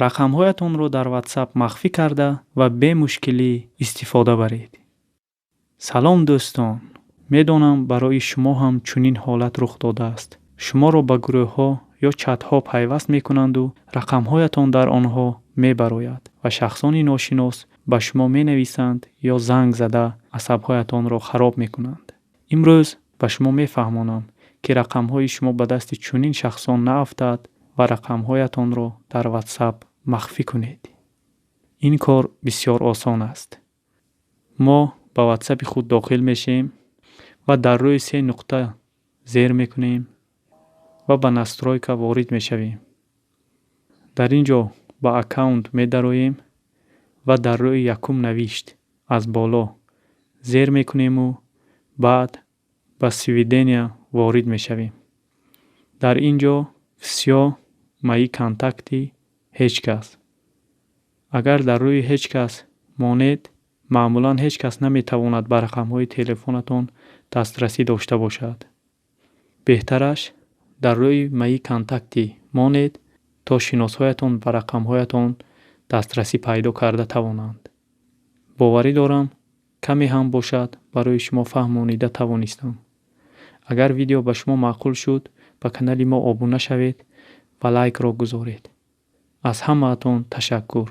Рақамҳоятонро дар WhatsApp махфӣ карда ва бемушкилӣ истифода баред. Салом, дӯстон! Медонам, барои шумо ҳам чунин ҳолат рух додааст. Шуморо ба гурӯҳҳо ё чатҳо пайваст мекунанду рақамҳоятон дар онҳо мебарояд ва шахсони ношинос ба шумо менависанд ё занг зада асабҳоятонро хароб мекунанд. Имрӯз ба шумо мефаҳмонам, ки рақамҳои шумо ба дасти чунин шахсон наафтад ва рақамҳоятонро дар WhatsApp махфӣ кунед. Ин кор бисёр осон аст. Мо ба WhatsApp худ дохил мешем ва дар рӯи се нуқта зер мекунем ва ба «Настройка» ворид мешавем. Дар ин ҷо ба «Аккаунт» медароем ва дар рӯи якум навишт аз боло зер мекунему баъд ба «Сведения» ворид мешавем. Дар ин ҷо «Все мои контакты», «Ҳеҷ кас». Агар дар рӯи «Ҳеҷ кас» монед, маъмулан ҳеҷ кас наметавонад ба рақамҳои телефонатон дастрасӣ дошта бошад. Беҳтараш дар рӯи «Мои контакты» монед, то шиносҳоятон ба рақамҳоятон дастрасӣ пайдо карда тавонанд. Боварӣ дорам, каме ҳам бошад, барои шумо фаҳмонида тавонистам. Агар видео ба шумо маъқул шуд, ба канали мо обуна шавед ва лайкро гузоред. Аз ҳамаатон ташаккур.